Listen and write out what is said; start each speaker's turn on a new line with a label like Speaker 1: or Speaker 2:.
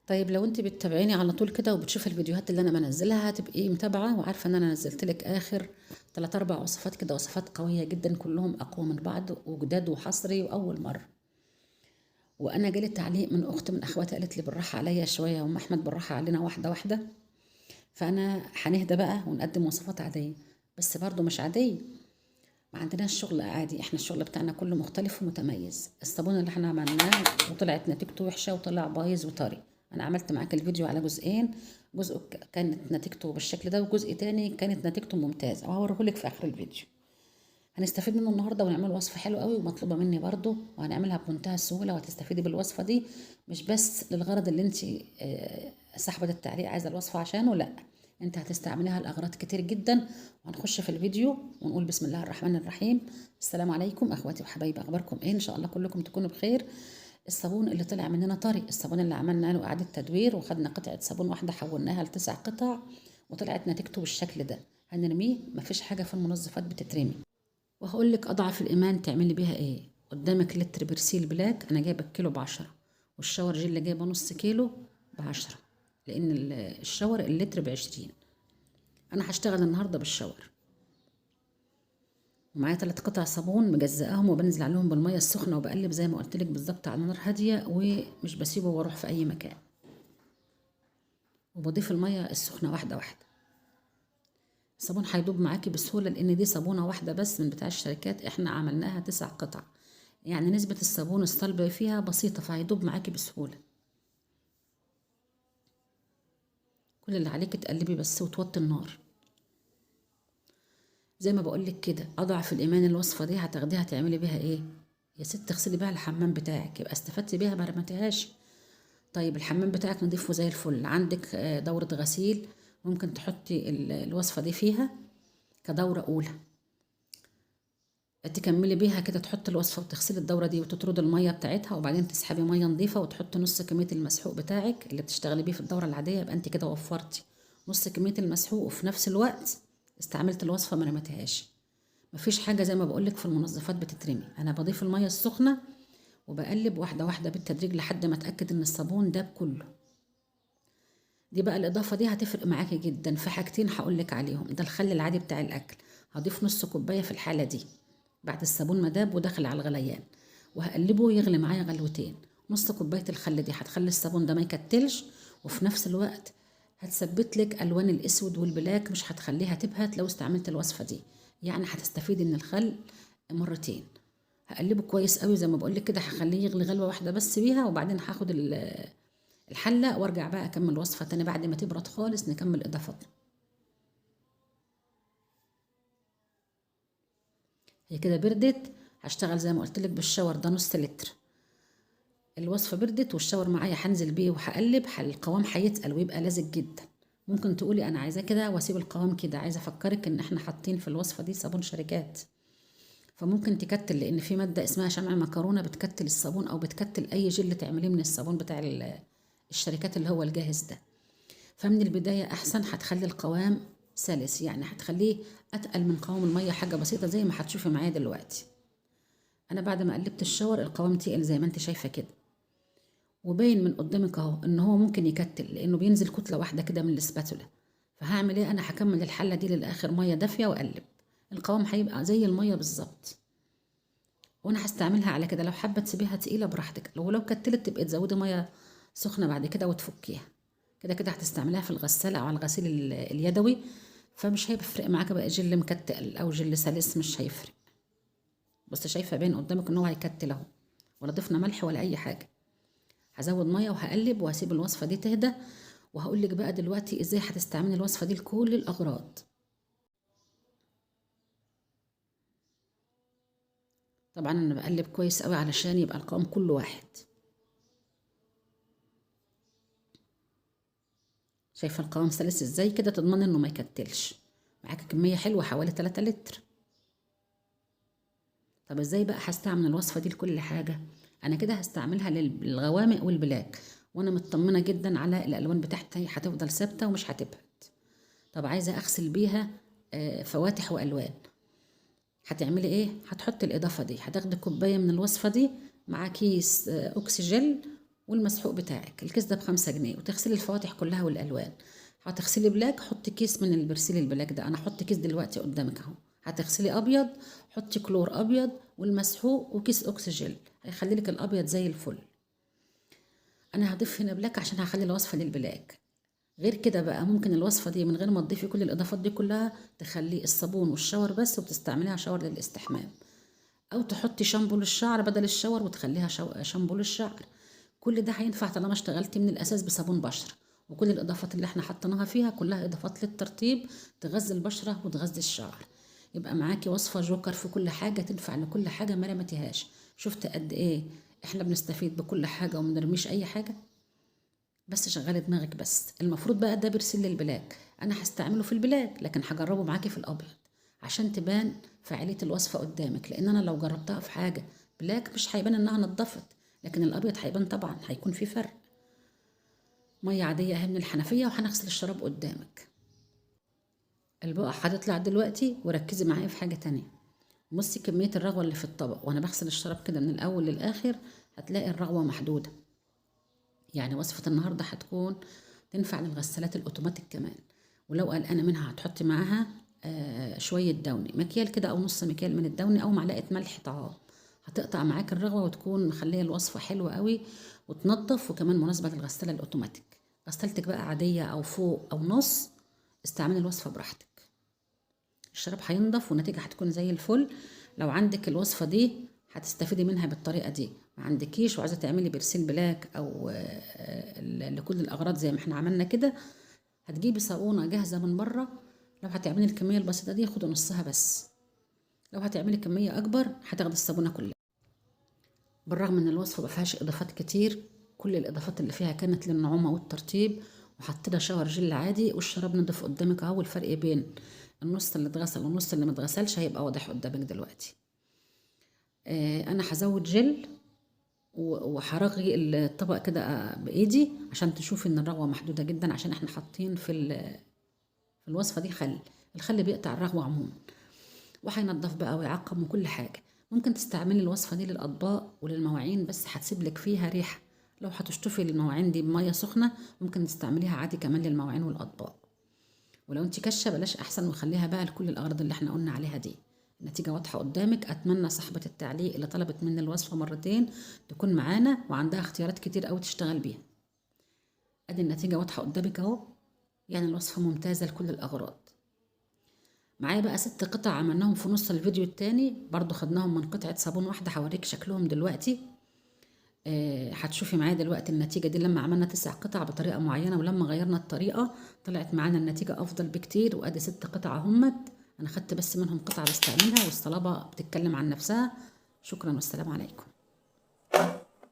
Speaker 1: طيب لو انت بتتابعيني على طول كده وبتشوفي الفيديوهات اللي انا بنزلها هتبقي متابعه وعارفه ان انا نزلت لك اخر 3 4 وصفات كده، وصفات قوية جدا كلهم اقوى من بعض وجداد وحصري واول مرة. وانا جالي تعليق من اخت من اخواتي قالت لي بالراحة عليا شوية يا ام احمد، بالراحة علينا واحدة واحدة. فانا هنهدى بقى ونقدم وصفات عادية، بس برضو مش عادية، ما عندناش شغل عادي، احنا الشغل بتاعنا كله مختلف ومتميز. الصابون اللي احنا عملناه وطلعت نتيجته وحشة وطلع بايظ وطري، انا عملت معاك الفيديو على جزئين، جزء كانت نتيجته بالشكل ده وجزء تاني كانت نتيجته ممتازة، وهوريهولك في اخر الفيديو. هنستفيد منه النهارده ونعمل وصفه حلوة قوي ومطلوبه مني برضو، وهنعملها بمنتهى السهولة وهتستفيدي بالوصفه دي، مش بس للغرض اللي انت صاحبه التعليق عايزه الوصفة عشانه، لا انت هتستعمليها لاغراض كتير جدا. وهنخش في الفيديو ونقول بسم الله الرحمن الرحيم. السلام عليكم اخواتي وحبايبي، اخباركم ايه؟ ان شاء الله كلكم تكونوا بخير. الصابون اللي طلع مننا طري، الصابون اللي عملنا له اعاده تدوير وخدنا قطعه صابون واحدة حولناها ل9 قطع وطلعت نتيجته بالشكل ده، هنرميه؟ مفيش حاجة في المنظفات بتترمي. وهقول لك اضعف الايمان تعملي بيها ايه. قدامك لتر برسيل black، انا جايبه الكيلو ب10، وال shower gel جايبه نص كيلو ب10، لان ال shower اللتر ب20. انا هشتغل النهارده بال shower، ومعايا 3 قطع صابون مجزئاهم وبنزل عليهم بالمية السخنة وبقلب زي ما قلت لك بالظبط على نار هادية، ومش بسيبه واروح في اي مكان، وبضيف المية السخنة واحدة واحدة. الصابون هيدوب معاكي بسهولة لان دي صابونه واحدة بس من بتاع الشركات، احنا عملناها 9 قطع، يعني نسبه الصابون الصلب فيها بسيطة، فهيدوب معاكي بسهولة. كل اللي عليك تقلبي بس وتوطي النار زي ما بقولك كده. اضعف الايمان الوصفة دي هتاخديها تعملي بيها ايه يا ست؟ تغسلي بيها الحمام بتاعك، يبقى استفدتي بيها ما رمتيهاش. طيب الحمام بتاعك نضيفه زي الفل، عندك دوره غسيل ممكن تحطي الوصفة دي فيها كدوره اولى، تكملي بيها كده، تحطي الوصفة وتغسلي الدورة دي وتطرد المية بتاعتها، وبعدين تسحبي مية نظيفة وتحطي نص كمية المسحوق بتاعك اللي بتشتغلي بيه في الدورة العادية. يبقى انت كده وفرتي نص كمية المسحوق وفي نفس الوقت استعملت الوصفة ما رمتهاش. مفيش حاجة زي ما بقولك في المنظفات بتترمي. انا بضيف المية السخنة وبقلب واحدة واحدة بالتدريج لحد ما اتاكد ان الصابون داب كله. دي بقى الاضافة دي هتفرق معاكي جدا في حاجتين هقولك عليهم. ده الخل العادي بتاع الاكل، هضيف نص كوباية في الحالة دي بعد الصابون ما داب ودخل على الغليان، وهقلبه يغلي معايا غلوتين. نص كوباية الخل دي هتخلي الصابون ده ما يكتلش، وفي نفس الوقت هتثبت لك الوان الاسود وال black، مش هتخليها تبهت لو استعملت الوصفة دي، يعني هتستفيدي من الخل مرتين. هقلبه كويس قوي زي ما بقول لك كده، هخليه يغلي غلوه واحدة بس بيها، وبعدين هاخد الحلة وارجع بقى اكمل وصفه تاني بعد ما تبرد خالص نكمل اضافتنا. هي كده بردت، هشتغل زي ما قلت لك بال shower ده نص لتر. الوصفة بردت وال shower معايا هنزل بيه وهقلب، القوام هيتقل ويبقى لزج جدا. ممكن تقولي انا عايزاه كده واسيب القوام كده، عايزه افكرك ان احنا حاطين في الوصفة دي صابون شركات، فممكن تكتل، لان في مادة اسمها شمع مكرونه بتكتل الصابون او بتكتل اي جل تعمليه من الصابون بتاع الشركات اللي هو الجاهز ده. فمن البداية احسن هتخلي القوام سلس، يعني هتخليه اتقل من قوام المية حاجة بسيطة زي ما هتشوفي معايا دلوقتي. انا بعد ما قلبت الشاور القوام تقل زي ما انت شايفه كده، وباين من قدامك اهو ان هو ممكن يكتل لانه بينزل كتلة واحدة كده من الاسباتولا. فهعمل ايه؟ انا هكمل الحلة دي للاخر مية دافيه واقلب، القوام هيبقى زي المية بالظبط، وانا هستعملها على كده. لو حابة تسيبيها تقيلة براحتك، لو كتلت تبقي تزودي مية سخنة بعد كده وتفكيها. كده كده هتستعمليها في الغسالة او على الغسيل اليدوي، فمش هيفرق معاك بقى جل مكتل او جل سلس، مش هيفرق. بس شايفه باين قدامك ان هو هيكتل اهو، ولا ضفنا ملح ولا اي حاجة. هزود مية وهقلب وهسيب الوصفة دي تهدى، وهقول لك بقى دلوقتي ازاي هتستعملي الوصفة دي لكل الاغراض. طبعا انا بقلب كويس قوي علشان يبقى القوام كله واحد. شايفه القوام سلس ازاي كده، تضمن انه ما يكتلش معاك. كمية حلوة حوالي 3 لتر. طب ازاي بقى هستعمل الوصفة دي لكل حاجة؟ انا كده هستعملها للغوامق والبلاك، وانا مطمنه جدا على الالوان بتاعتي هتفضل ثابتة ومش هتبهت. طب عايزه اغسل بيها فواتح والوان، هتعملي ايه؟ هتحطي الاضافة دي، هتاخدي كوباية من الوصفة دي مع كيس اوكسجل والمسحوق بتاعك. الكيس ده ب5 جنيه، وتغسلي الفواتح كلها والالوان. هتغسلي black حطي كيس من البرسيل ال black ده، انا هحط كيس دلوقتي قدامك اهو. هتغسلي ابيض حطي كلور ابيض والمسحوق وكيس اوكسجيل، هيخلي لك الابيض زي الفل. انا هضيف هنا black عشان هخلي الوصفة لل black. غير كده بقى ممكن الوصفة دي من غير ما تضيفي كل الاضافات دي كلها، تخلي الصابون وال shower بس وبتستعمليها shower للاستحمام، او تحطي شامبو للشعر بدل ال shower وتخليها شامبو للشعر. كل ده هينفع طالما اشتغلتي من الاساس بصابون بشره، وكل الاضافات اللي احنا حطيناها فيها كلها اضافات للترطيب تغذي البشرة وتغذي الشعر. يبقى معاكي وصفه جوكر في كل حاجة، تنفع لكل حاجة ما رمتيهاش. شفت قد ايه احنا بنستفيد بكل حاجة وما نرميش اي حاجة؟ بس شغلي دماغك بس. المفروض بقى ده برسيل لل black، انا هستعمله في ال black لكن هجربه معاكي في الابيض عشان تبان فاعلية الوصفة قدامك، لان انا لو جربتها في حاجة black مش هيبان انها نضفت، لكن الابيض هيبان طبعا، هيكون في فرق. مية عادية اهي من الحنفية، وهنغسل الشراب قدامك. البقع هتطلع دلوقتي، وركزي معايا في حاجة تانية. بصي كمية الرغوه اللي في الطبق وانا بغسل الشراب كده من الاول للاخر، هتلاقي الرغوه محدودة. يعني وصفه النهارده هتكون تنفع للغسالات الاوتوماتيك كمان، ولو قلقانة منها هتحطي معاها شوية داوني، مكيال كده او نص مكيال من الداوني، او معلقه ملح طعام، هتقطع معاك الرغوه وتكون مخليه الوصفة حلوة قوي وتنظف، وكمان مناسبة للغساله الاوتوماتيك. غسالتك بقى عادية او فوق او نص، استعملي الوصفة براحتك. الشراب هينضف والنتيجة هتكون زي الفل. لو عندك الوصفة دي هتستفيدي منها بالطريقة دي، ما عندكيش وعايزه تعملي برسيل black او لكل الاغراض زي ما احنا عملنا كده، هتجيبي صابونه جاهزة من بره. لو هتعملي الكمية البسيطة دي خدي نصها بس، لو هتعملي كمية اكبر هتاخدي الصابونه كلها. بالرغم ان الوصفة ما فيهاش اضافات كتير، كل الاضافات اللي فيها كانت للنعومه والترطيب، وحطينا shower gel عادي، والشراب نضيف قدامك اهو. الفرق بين النص اللي اتغسل والنص اللي متغسلش هيبقى واضح قدامك دلوقتي. انا هزود جل وهرغي الطبق كده بايدي عشان تشوفي ان الرغوه محدودة جدا، عشان احنا حاطين في الوصفة دي خل. الخل بيقطع الرغوه عموما، وهينضف بقى ويعقم وكل حاجة. ممكن تستعملي الوصفة دي للاطباق وللمواعين، بس هتسيب لك فيها ريحه. لو هتشطفي المواعين دي بميه سخنة ممكن تستعمليها عادي كمان للمواعين والاطباق. ولو انت كشه بلاش احسن، وخليها بقى لكل الاغراض اللي احنا قلنا عليها دي. النتيجة واضحة قدامك. اتمنى صاحبه التعليق اللي طلبت مني الوصفة مرتين تكون معانا وعندها اختيارات كتير قوي تشتغل بيها. ادي النتيجة واضحة قدامك اهو، يعني الوصفة ممتازة لكل الاغراض. معايا بقى 6 قطع عملناهم في نص الفيديو التاني، برضو خدناهم من قطعه صابون واحدة، هوريك شكلهم دلوقتي. هتشوفي معايا دلوقتي النتيجة دي لما عملنا 9 قطع بطريقة معينة، ولما غيرنا الطريقة طلعت معانا النتيجة افضل بكتير. وادي 6 قطع اهمت، انا خدت بس منهم قطعه بستعملها، والصلابه بتتكلم عن نفسها. شكرا والسلام عليكم.